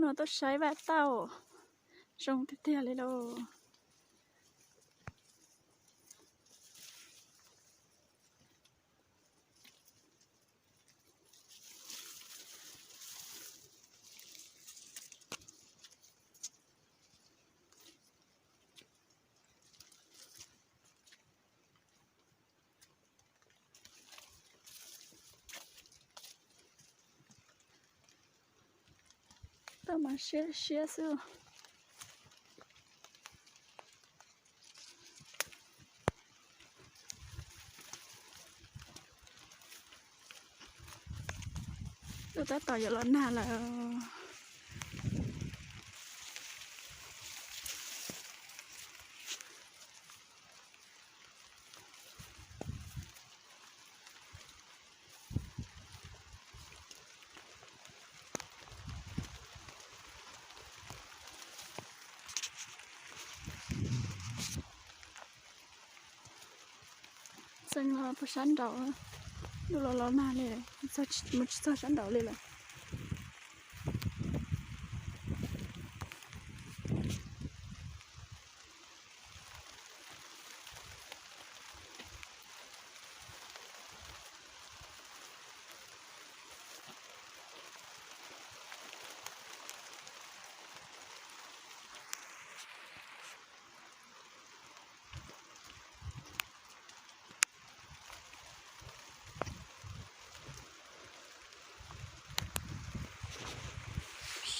No tuaj saib vaj tauj zoo tiag tiag li lauj. Tauj mas siab siab xwb. Tuaj tab tom yuav los nag lawm. Txeev los puag sab nraud, ntuj los los nag li, mus tsis txog sab nraud li lawm.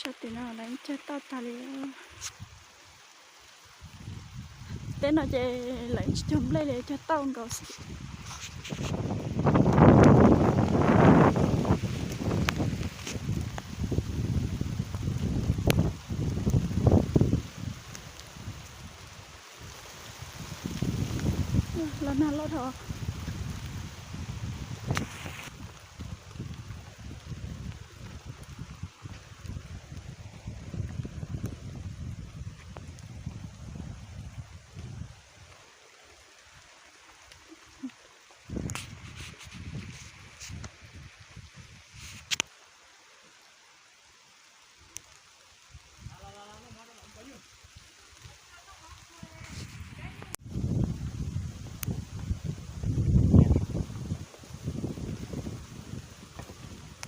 Sab tim no lawv cog tauj tag li. Teb no ces lawv tsis cog nplej li, cog tauj nkaus xwb. Los nag loj dhau.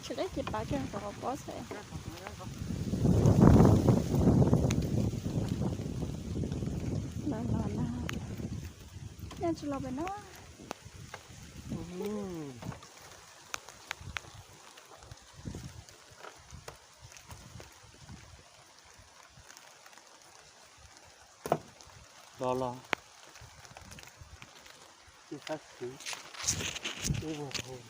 Tsis deb ces pav kiag rau hauv pob xwb. Los los na, nyob tsis los pem no. Los los, ib sab xwb, ib vuag hau.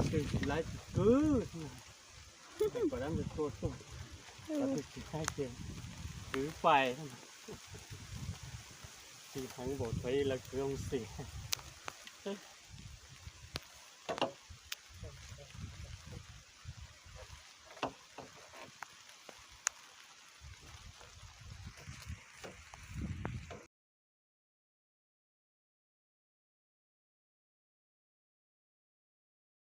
Tsis laib tsis kwv, kom dab ntawd tua tuaj, tsis laib ces kwv pais. Tsis heev npaum thaum lawv kwv zoo xim.